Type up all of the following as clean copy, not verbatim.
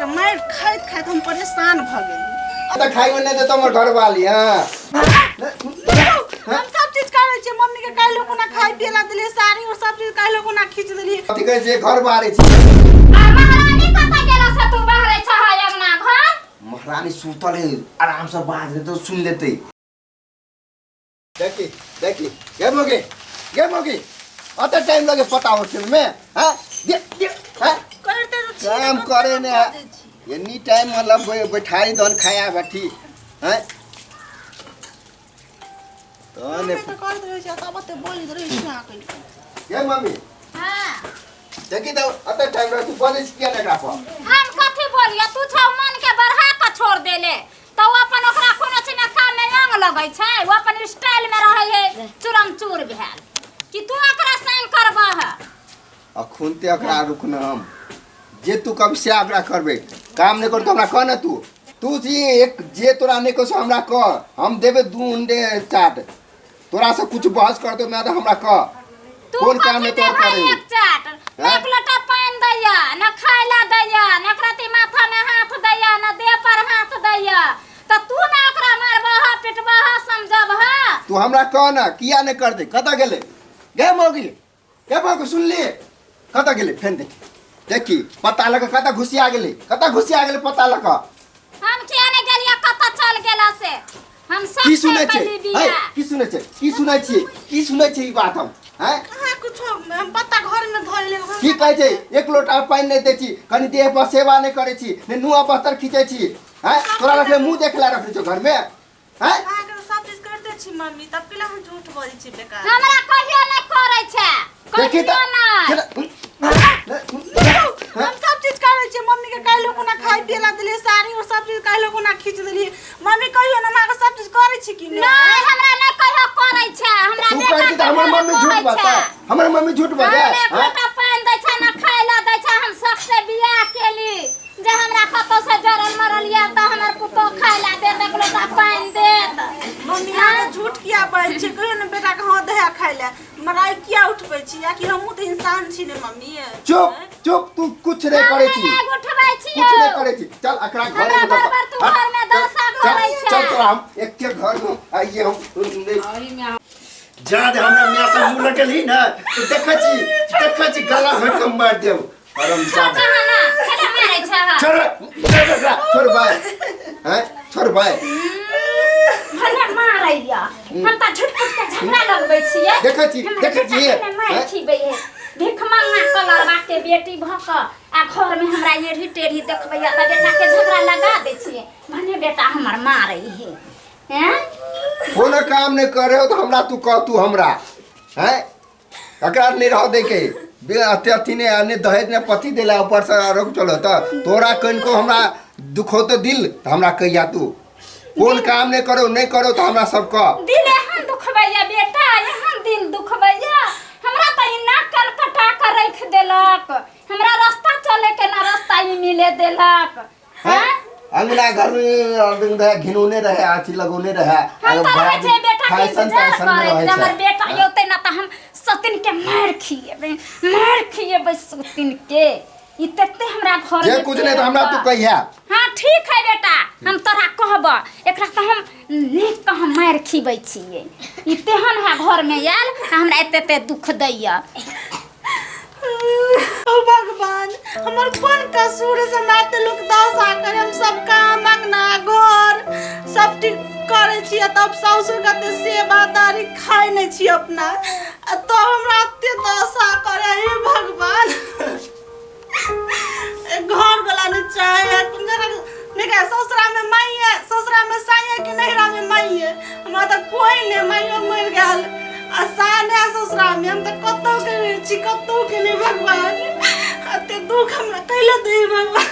के मारि खाइत खाइत हम परेशान भऽ गेली। तऽ खाइ में नहि देतो हमर घरवाली। हाँ, हम सब चीज करै छियै मम्मी के। काल्हि कोना खाइ पिए ला देलियै, साड़ी और सब चीज काल्हि कोना खींच देलियै। कथी कहै छै? घर बाहरै छी। आ महारानी कतऽ गेला से तू बाहरे छह अंगना घर? महारानी सुतल है, आराम से बाज देते सुन लेते। देखी देखी, गे मोगी, गे मोगी, अते टाइम लगे पता हो में? हाँ, दे दे। हाँ, करते तऽ छी। काम करे ने एनी टाइम, मतलब बैठारी दन खाया बैठी हैं तो ने। मम्मी तऽ करैत रहै छै, तब ओते बोलैत रहै छी अहाँके। गे मम्मी। हाँ। देखी तऽ अते टाइम लगे, तू बजै छी किया ने एकरा पर? हम कथी बोलिए? तू छौ मन के बढ़ा के छोड़ देले तो ओ अपन ओकरा कोनो चीज में काम में अंग लगै छै, ओ अपन स्टाइल में रहै है चूरम चूर भेल कि तू ओकरा संग करबह। अखुन ते एकरा रुक न, हम जे तू कब से ओकरा करबे काम नहीं कर तो हमरा कह न। तू तू जी एक जे तोरा नहीं कह, हमरा कह, हम देबे दू अंडे चाट। तोरा से कुछ बहस कर दो मैं तो हमरा कह। तू कोन काम कथी है तोर देबह करे? एक चाट न हैं? एक लोटा पानि दैया, न खाय ला दैया, न एकरा ती माथा में हाथ दैया, न देह पर हाथ दैया, तऽ तू न ओकरा मारबह पिटबह समझबह? तू हमरा कह न, किया नहीं कर दे? कतऽ गेलै गे मौगी? गे मौगी, सुनली? कतऽ गेलै? फेन देखी देखी, पता लग कतऽ घुसिया गेलै, कतऽ घुसिया गेलै पता लग। हम किया नहि गेलियै, कतऽ चल गेला से हम सब की सुनै छै? कैली है बिया। की सुनै छै? की सुनै छियै? की सुनै छियै ई बात हम हैं? कहाँ कुछो, हम पत्ता घर में धऽ लेले। की कहै छै? एक लोटा पानि नहि दै छी, कनि देह पर सेवा नहि करै छी, ने नुआ बस्तर खींचै छी। हैं, तोरा रखले मुँह देखला रखले छौ घरमे? हैं? अहाँके तऽ सब चीज करिते छी मम्मी, तब केला हम झूठ बजै छी बेकार? हमरा कहियो नहि करै छै। देखी कहियो तऽ नहि। हम सब चीज करै छियै मम्मी के। काल्हि कोना खाइ पिए ला देलियै, साड़ी और सब चीज काल्हि कोना खींच देलियै। मम्मी, कहियो ने, हम अहाँके सब चीज करै छी कि नहि? नहि हमरा नहि कहियो करै छै। हमरा तू बेटा कहै छी तऽ हमर के मम्मी झूठ कहै बजतै? छै। हमर मम्मी झूठ बजै? हमरा एक हैं? लोटा पानि दै छै, न खाय ला दै छै। हम शौक से बियाह केली जे हमरा कतौ से जरल मरल या तऽ हमर पुतोह खाय ला देत, एक लोटा पानि देत। मम्मी, अहाँ झूठ किया बजै छियै? कहियो ने बेटा के हाँ दहे खाइ लए मराइ किया उठबै छी? या कि हमहूँ तऽ इंसान छी ने मम्मी? चुप चुप, तू कुछ नहीं हम करै छी। नहि उठबै कुछ नहीं छियौ। करै छी। चल एकरा घरे हमरा में बराबर तू हट, घर में चल, दशा चल, करै छै। चल, तोरा हम एके घर में आइए हम नहीं जा दे। हमरा माय से मुँह लगल ही ना तो देखै छी, देखै छी, गला घोटि के मारि देब हरामजादा। चाचा ना खेला मारै छै। छोड़ छोड़ एकरा, छोड़ भाई, हैं, छोड़ भाई। भने मारैया, हम तऽ झूठ फूट के झगड़ा लगबै छियै। देखै छी, हमरा देखै बेटा छियै, के ने मारि हैं? खिबै है। भिख मंगा कलरवा के बेटी भऽ कऽ आ घर में हमरा एढ़ी टेढ़ी देखबैया तऽ बेटा के झगड़ा लगा दै छियै। भने बेटा हमर मारै है, हैं? कोनो काम नहीं करे हो तो हमरा तू कह। तू हमरा हैं, एकरा नहीं रह दे के बे अते अथी ने ने दहेज ने पति देला, ऊपर से आरोप चलो तो तोरा कनिको हमरा दुख हो तो दिल तो हमरा कहिया। तू कोन काम नहीं करो, नहीं करो तो हमरा सब कह। दिल एहन दुखबैया बेटा, एहन दिल दुखबैया हमरा तऽ ई नाक कल कटा के राखि देलक। हमरा रास्ता चले के ना रास्ता ई मिले देलक। हैं? हैं? अंगना घर में रहे, घिनौने रहे, अथी लगौने रहे। हम तऽ रहै छै बेटा के फैशन इंतजार तैशन में करैत रहै जे हमर छै। बेटा औतै ना तऽ हम सतिन के मारि खिएबै, मारि खिएबै सतिन के। ई तते हमरा घर जे में कुछ नहीं तो हमरा तू कहिया। हाँ, ठीक है बेटा, हम तोरा कहब। एकरा तऽ हम नीक कऽ हम मारि खिबै छियै। ई तेहन है घर में आयल आ हमरा एते एते दुख दैया। ओ भगवान, हमर कोन कसूर से हमरा एते लोक दशा करे? हम सब काम अंगना घर सब ठीक करै छियै, तब सासुर कते सेवादारी खाइ नहि छी अपना, आ तब हमरा एते दशा करे। हे भगवान, घर वाला नहीं चाहे नहीं। ससुरा में माई है, ससुरा में साई है कि नैहरा में माई है? हमरा तऽ कोई नहीं, माइयो मरि गेल आ साय नहि ससुरा में। हम तऽ कतौ के नहि छी, कतौ के नहि। भगवान, एते दुख हमरा कैले दे भगवान?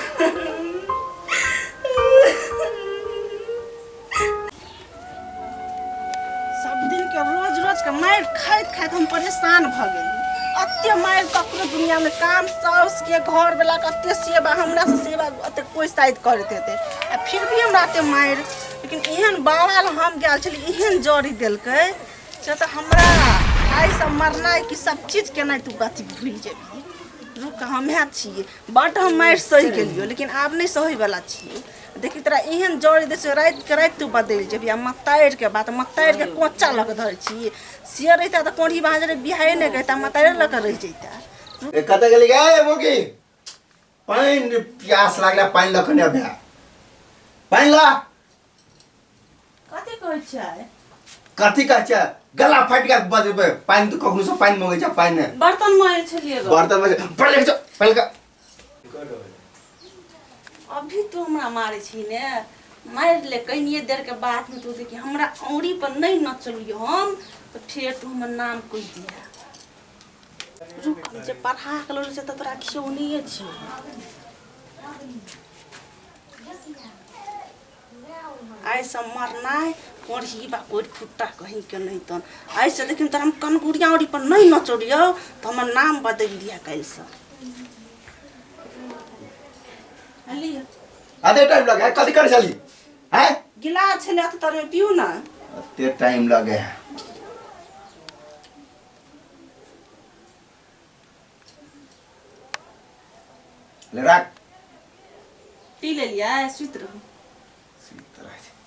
सब दिन के रोज रोज के मारि खाइत खाइत हम परेशान भऽ गेली। अते मारि ककरो दुनिया में काम साउस के घर वाला के अते सेवा, हमरा से सेवा अते कोई शायद करैत हेतै, आ फिर भी हमरा अते मारि। लेकिन एहन बाबा लग हम गेल छली, एहन जड़ी देलकै से तऽ हमरा आइ से मरनाइ कि सब चीज केनाइ तू अथी भूलि जेबही। रुक हमहे छियै बड हम मारि सहि गेलियो लेकिन आब नहि सहै वाला छियै देखी तोरा एहन जड़ दै छै राति के राति तू बदलि जेबही आ मतारि के बात मतारि के कोचा लऽ के धरै छी से रहिता तऽ कोढ़ी बाजरे बियाहे नहि करिता मतारे लऽ के रहि जैता ए कतऽ गेली गे मुकी पानि प्यास लागला पानि लऽ कऽ नहि अबे पानि ला कथी कहै छै कथी कहै छै गला फाटि गेल बजबै पानि तऽ कखनो से पानि मंगै छै पानि नहि बर्तन माजै छलियै गो बर्तन में पहिले जो पहिले के अभी तू हमरा मारै छी ने मारि ले कनिए देरके बादमे तू देखी हमरा औरी पर नहि नचलियो हम तऽ फेर तू हमर नाम कहि दिहा रुक हम जे पढ़ा के लऽ छै तऽ तोरा खियौनिए छियौ आइसँ मरनाइ कोढ़ी बा कोढ़ि फुट्टा कहीँके नहि तहन आइसँ देखिन तोरा हम कनगुरिया उरी पर नहि नचौलियौ तऽ हमर नाम बदलि दिअ काल्हिसँ लिअ अते टाइम लगे है कथी करै छली हैं गिलास छलै तऽ तोरे पिउ ने अते टाइम लगे है ले राख पी लेलियै सुति रहू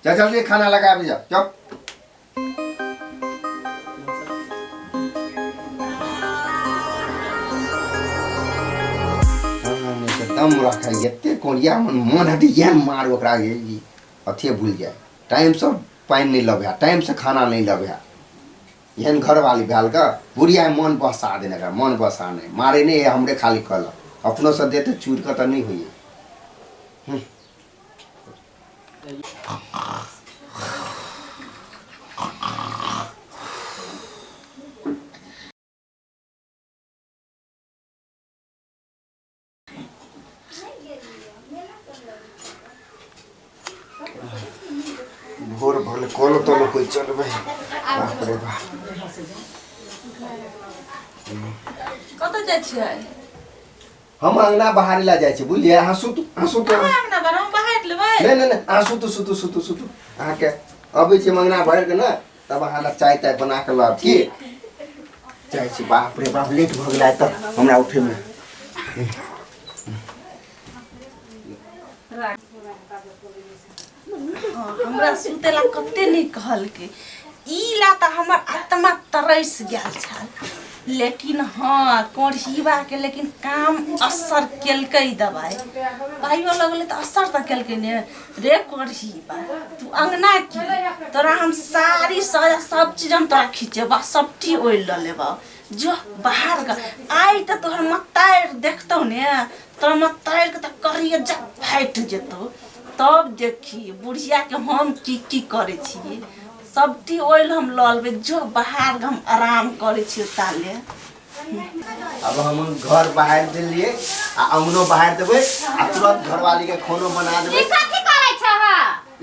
चल जल्दी खाना लगा अभी जा चल दम रखा एते कोरिया मन मन हटी एहन मार ओकरा ये अथिए भूल जाए टाइम से पानि नहीं लबे टाइम से खाना नहीं लबे एहन घरवाली भेल के बुढ़िया मन बसा देने एकरा मन बसा नहीं मारे नहीं हमरे खाली कहलक अपनो से देते चूर के तऽ नहीं होइए। भोर भोर कोनो तोनो कोई चलबै बाप रे बाप। कतऽ जाइ छियै? हम अंगना बहारी ला जाइ छी बुझलियै। अहाँ सुतू, अहाँ सुतू। अहाँ अंगना बाहर हम बहारि लेबै। नहि नहि नहि, अहाँ सुतू सुतू सुतू सुतू। अहाँके अबै छी हम अंगना भरि के ने तब अहाँ लए चाय ताय बना के लाब की जाइ छी। बाप रे बाप लेट भऽ गेलै तऽ हमरा उठैमे। हाँ, हमरा सुते ला कते नहीं कहलकै ई ला तऽ हमर आत्मा तरस गेल छल लेकिन हाँ कोढ़ीबा के लेकिन काम असर केलकै दवाई पाइयो लगलै तऽ असर तऽ केलकै ने रे कोढ़ीबा तू अंगना की तोरा हम साड़ी साया सब चीज हम तोरा खिचेबा सबटी ओढ़ि लऽ लेबा जो बाहर ग आइ तऽ तोहर मतारि देखतौ ने तोहर मतारि के तऽ करिए जा फाटि जेतौ तब देखी बुढ़िया के हम की की करै छियै सबटी ओइल हम लऽ लेबै जो बाहर हम आराम करै छियै ताले। अब हम घर बाहर देलिए आ अंगनो बाहर देबै आ तुरंत घरवाली के खानो बना देबै। ई कथी करै छह?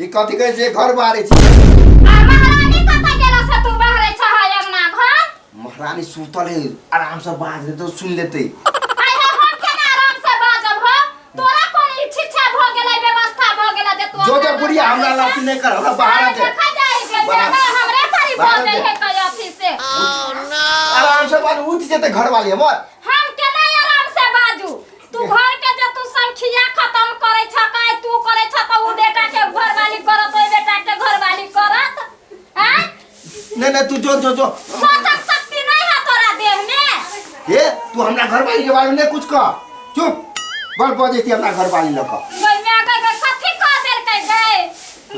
ई कथी कहै छै घर बाहरै छी। आ महारानी कतऽ गेला से तू बाहरै छह अंगना घर? महारानी सुतल है आराम से बाज देतौ सुन लेतै। आइ हे हम केना आराम से बाजब हो? तोरा कोन ई छिच्छा भऽ गेलै व्यवस्था भऽ गेलै जे तू जो जो बुढ़िया हमरा लाठी नहीं कर हमरा बाहर दे। देखा जाए गे बाहर। जगह हमरे परी बाहर भऽ दे। जाइ है कई अथी से। आराम से बाज उठ जेतै घरवाली हमर। हम केना आराम से बाजू? तू घर के जे तू संखिया खत्म करै छ काय तू करै छ त उ बेटा के घरवाली करत ओइ बेटा के घरवाली करत हैं? नहीं नहीं तू जो जो जो सोचक शक्ति नहीं है तोरा देह में। ए तू हमरा घरवाली के बारे में नहीं कुछ कह चुप बड़ बजै छी हमरा घरवाली लऽ कऽ। गई मैं गई गई कथी कह देलकै गई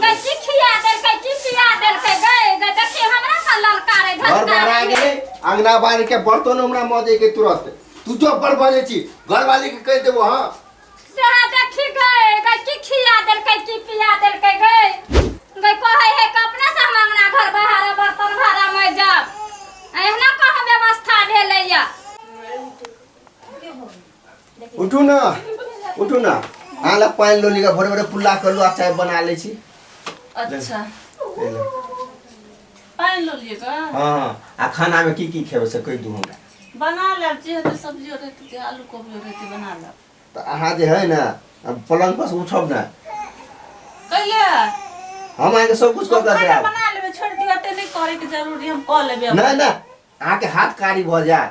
गई की खिया देलकै की पिया देलकै गई गई देखी हमरा से ललकारे घर बाहर आ झटकारे। गेलै अंगना बाहर के बर्तन हमरा मजै के तुरंत तू जो बड़ बजै छी घरवाली के कहि देबो। हाँ सेहा देखी गई गई की खिया देलकै की पिया देलकै गई गई कहै है कि अपने से हम अंगना घर बहारा बर्तन भाड़ा में जाब एहना कहाँ व्यवस्था भेलैया। उठू ना उठू ना अहाँ लग पानि लो लिअ भोरे भोरे पुल्ला कर लो आ चाय बना लै छी। अच्छा पानि लऽ लिअ गा। हाँ आ खाना में की की खेबै से कहि दू हमरा। बना लेब जे हेतै सब्जियो रहतै जे आलू कोबियो रहतै बना लेब। तऽ अहाँ जे है ने पलंग पर से उठब ने कैले हम अहाँके सब कुछ कऽ के खाना देब। बना लेबै छोड़ि दियौ एते नहि करैके जरूरी हम कऽ लेबै। नहि नहि अहाँके हाथ कारी भऽ जायत।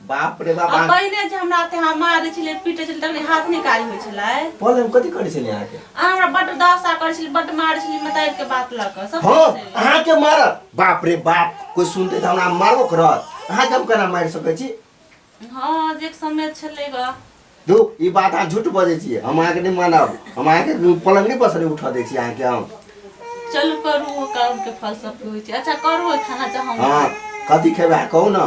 बाप रे बाप। आ पहिने जे हमरा ते अहाँ मारै छलियै, पीटै छलियै, तखने हाथ नहि कारी होइ छलै। पहिले हम कथी करै छलियै अहाँके? अहाँ हमरा बड्ड दशा करै छलियै, बड्ड मारै छलियै, मतारि के बात लऽ कऽ सब। हँ, अहाँके मारत? बाप रे बाप, कोइ सुनतै तऽ हमरा मारबो करत। अहाँके हम केना मारि सकै छी? हँ, जे समय छलै ग। धू, ई बात अहाँ झूठ बजै छियै, हम अहाँके नहि मानब। हम अहाँके पलंग नहि पर उठऽ दै छी अहाँके हम। चलू, करू, ओ कर्म के फल सबके होइ छै। अच्छा, करू खाना चाह हम। हँ, कथी खेबै अहाँ कहू ने।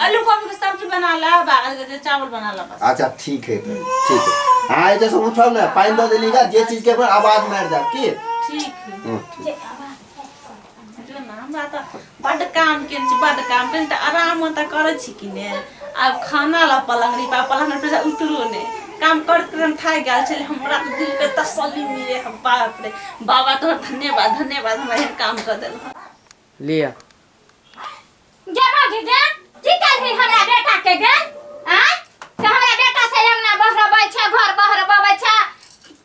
आलू कोबी के सब्जी बना ला, बागल के चावल बना ला बस। अच्छा ठीक है, तऽ ठीक है। अहाँ एतऽ से उठब ने, पानि दऽ देली गा, जे चीजके पर आवाज मारि देब की। ठीक है। हँ, ठीक। जो ना, हमरा तऽ बड्ड काम केने छी, बड्ड काम केने, तऽ आराम तऽ करै छी कि ने। आब खाना ला पलंगड़ी पर, पलंगड़ी पर से उतरो ने। काम करैत करैत हम थाकि गेल छलै। हमरा तऽ दिल के तसल्ली मिले है। बाप रे बाबा, तोहर धन्यवाद, धन्यवाद, हमरा एहन काम कऽ देलह। लिअ। गे भौजी गे, की करही हमरा बेटा के गे? आँय, से हमरा बेटा से अंगना बहरबै छै, घर बहरबै छै,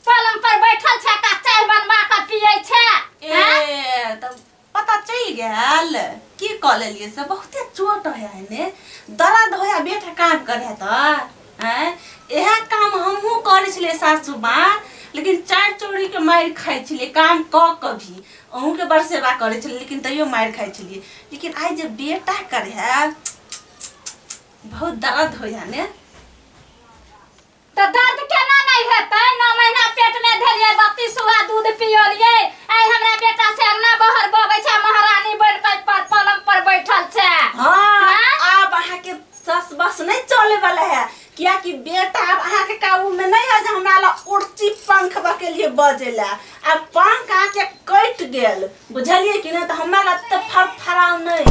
पलंग पर बैठल छै का चाय बनवा कऽ पियै छै। आँय? ए तऽ पता चलि गेल की कऽ लेलियै से? बहुते चोट होय है ने, दर्द होय है। बेटा काम करे है तऽ आँय, इएह काम हमहूँ करै छलियै सासू माँ, लेकिन चारि चौड़ी के मारि खाइ छलियै काम कऽ कऽ भी। अहूँके बड़ सेवा करै छलियै, लेकिन तैयो मारि खाइ छलियै। लेकिन आइ जे बेटा करे है, बहुत दर्द होइ है ने। तऽ दर्द केना नहि हेतै? 9 महीना पेट में धेलियै, 32 सुआ दूध पियलियै। आइ हमरा बेटा से अंगना बहर बबै छै, महारानी बनि कऽ पर पलंग पर बैठल छै। हाँ। हाँ? आब अहाँके सस बस नहीं चले वाला है, कियाकि बेटा आब अहाँके काबू में नहीं है जे हमरा ला उड़ती पंख के लिए बजे ला। आब पंख अहाँके कटि गेल, बुझलियै कि नहि? तऽ हमरा ला तऽ फरफराउ नहीं,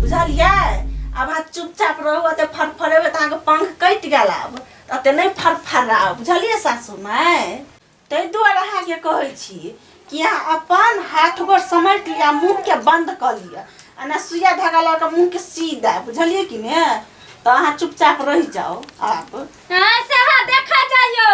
बुझलियै? आब अहाँ चुपचाप रहू। एते फरफरेबै तऽ अहाँके पंख कटि गेल। आब तऽ एते नहि फरफराउ, बुझलियै सासू माय? ताहि दुआरे अहाँके कहै छी कि अहाँ अपन हाथ गोर समेट लिअ, मुँहके बन्द कऽ लिअ आ ने सुइया धागा लऽ कऽ मुँहके सी दए, बुझलियै कि ने? तऽ अहाँ चुपचाप रहि जाउ आब। हाँ, सएह देखा जाइयो।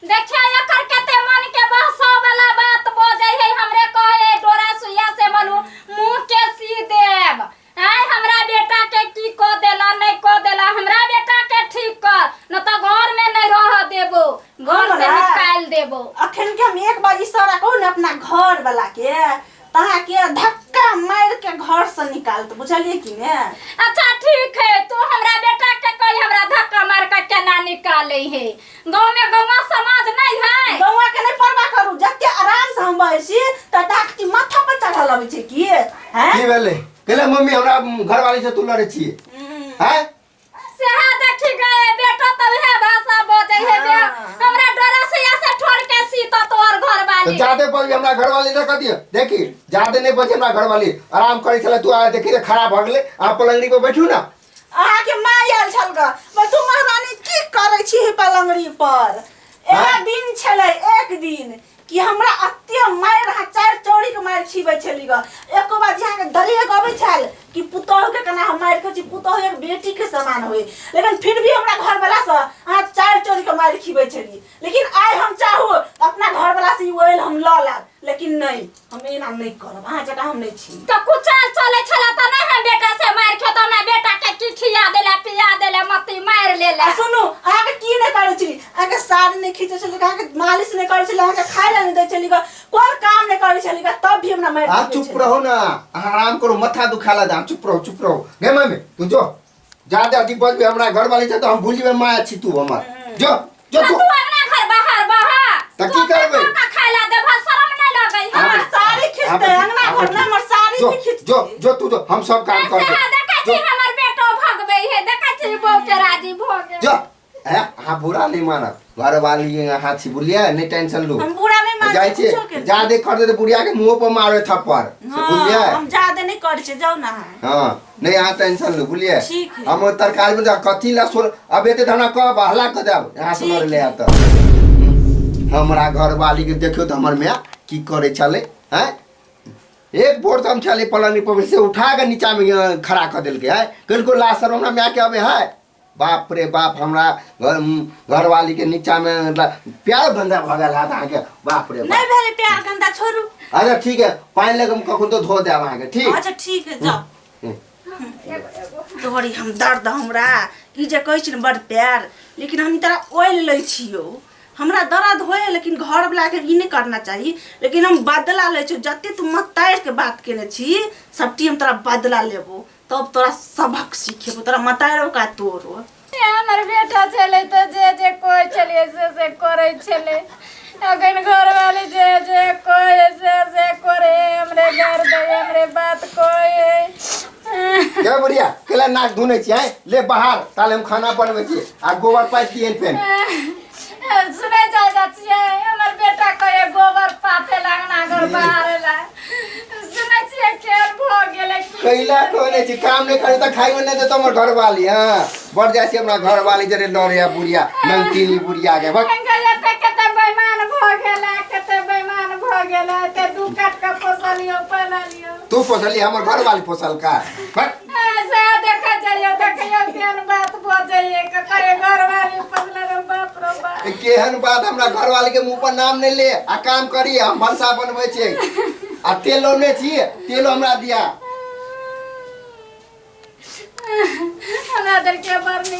देखियो, एकर कते मन के बहसो वाला बात बजै है। हमरे कहे है डोरा सुइया से मलू, मुंह के सी देब। आय हमरा बेटा के की कऽ देला, नहि कऽ देला? हमरा बेटा के ठीक कर, न तऽ घर में नहीं रह देबो, घर से हमरा? निकाल देबो। अखन के हम एक बार इशारा कहू ने अपना घर वाला के, तऽ अहाँके धक्का मारि के घर से निकालत, बुझलियै कि ने? अच्छा ठीक है, तू हमरा बेटा के कही हमरा धक्का मार के केना निकाले है। गाँव में गौवा समाज नहीं है? गौवा के नहीं परवाह करू। जते आराम से हम बहै छी तऽ डाकटी माथा पर चढ़ल अबै छै की हैं? की भेलै? कहले मम्मी, हमरा घरवाली से तू लड़ै छियै हैं? सेहा देखी गए, बेटा तऽ उहे भाषा बजै है बे। हमरा डरा से या से ठोर के सीता तोहर घर तऽ वाली। जादे बजबी हमरा घरवाली ने कह दियौ। देखी, जादे नहि बजे। हमरा घरवाली आराम करै छलै, तू आ देखी रे, खड़ा भऽ गेलै। अहाँ पलंगड़ी पर बैठू ने। अहाँके माय आयल छल ग, बोल तू महारानी की करै छी हे पलंगड़ी पर? एह दिन छलै एक दिन कि हमरा अते मारि, अहाँ चारि चौड़ी के मारि छिबै छली ग। एको बार अहाँके दरेग अबै छल कि पुतोहु के केना हम मारि खाइ छी, पुतोहु एक बेटी के समान होइ? लेकिन फिर भी हमरा घरवाला से अहाँ चारि चौड़ी के मारि खिबै छली। लेकिन आइ हम चाहू तऽ अपना घरवाला से ई ओइल हम लऽ लेब, लेकिन नहि, हम एना नहि करब। अहाँ जकाँ हम नहि छी। तऽ कुचाल चलै छला तऽ नहि हम बेटा से मारि खेत? हमरा बेटा के की खिया देले, पिया देले, मत्ती मारि लेले? आ सुनू, अहाँके की नहि करै छली? अहाँके साड़ी नहि खींचै छली, अहाँके मालिश नहि करै छली, अहाँके खाय लए नहि दै छली, कोन काम नहि करै छली, तब भी हमरा मारि अहाँ खिबै चुप छली। रहू ने, अहाँ आराम करू, माथा दुखा ला। चुप रहू, चुप रहू। गे मम्मी, तू जो, जादे अधिक बजबी हमरा घरवाली छै तऽ हम भूल जेबै माय छी तू हमर। जो, जो। तऽ तू तू अपना घर बाहर बाहर। तऽ की करबै? खाय ला देबह? शरम नहि लगै है? हमर साड़ी खींचतै अंगना घर में, हमर साड़ी जो भी खींचतै। जो, जो तू जो, हम सब काम कर सएह देखै छी, हमर बेटो भगबै है। देखै छी, बहू के राजी भऽ गेल। जो ए, अहाँ बुरा नहीं मानब, घरवाली अहाँ छी, बुझलियै? नहि टेंशन लू। हम बुरा नहीं मानै जाइ छी छी कुछो के। जादे कर दे तऽ बुढ़िया के मुँह पर मारे थप्पड़ से। हाँ, बुझलियै? हम ज्यादा नहीं करै छियै, जाउ ना अहाँ। हाँ, नहीं, अहाँ टेंशन लू, बुझलियै? ठीक है। हम तरकारी में कथी ला सोर अब एते तऽ हमरा कहब हल्ला कऽ देब यहाँ से ठीक लड़ले है। तऽ हमरा घरवाली के देखियौ तऽ हमर माय की करै छलै हैं। एक भोर से हम छलै पलंग पर से उठा के नीचा में खड़ा कऽ देलकै है। कनिको लाज शरम हमरा माय के अबै है? बाप रे बाप, हमरा घर घरवाली के नीचा में प्यार गंदा भऽ गेल हैत अहाँके, बाप रे नहीं बाप। भेलै प्यार गंदा, छोड़ू। अच्छा ठीक है, पानि लगे हम कखन तो धो देब अहाँके, ठीक? अच्छा ठीक है, जाओ। हम्म। एगो एगो तोहर ई हम दर्द हमरा ई जे कहै छी ने बड़ प्यार लेकिन हम तोरा ओइल लै छियौ हमरा दर्द होए लेकिन घरवलाके ई नहि करना चाही लेकिन हम बदला लै छियौ जते तू मतारि के बात केने छी सबटी हम तोरा बदला लेबो तब तोरा सबक सिखेबो तोरा मतारो का तोरो ए, हमर बेटा छलै तऽ जे जे कहै छलियै से से करै छलै अखन घरवाली जे जे कहै से से करै हमरे घर दै हमरे बात कहै के बुढ़िया केला नाक धुनै छी आँय ले बाहर ताले हम खाना बनबै छी आ गोबर पाइप दियन फेन सुनै जाइ जा छियै हमर बेटा कहै गोबर पाथे लगना घर बाहर ला सुनै छियै खेल भऽ गेलै की कैला कहने छी काम नहीं करे तऽ खाइयो नहीं देतो हमर घरवाली हाँ बढ़ जाइ छी हमरा घरवाली जरे लड़े बुढ़िया नमकीनी बुढ़िया के भक एते कते बेईमान भऽ गेलै कते बेईमान भऽ गेलै एते दू काट के पोसलियो पललियो तू पोसली हमर घरवाली पोसल का भक से देखै जाइयो देखियो केहन बात भऽ जाइए ककरे घरवाली पोसले रे बाप रे बाप ए, केहन बात हमरा घरवाली के मुंह पर नाम नहीं ले आ काम करी हम भनसा बनबै छियै आ तेल लौने छियै तेलो हमरा दिया हमरा देलके बड़ नीक।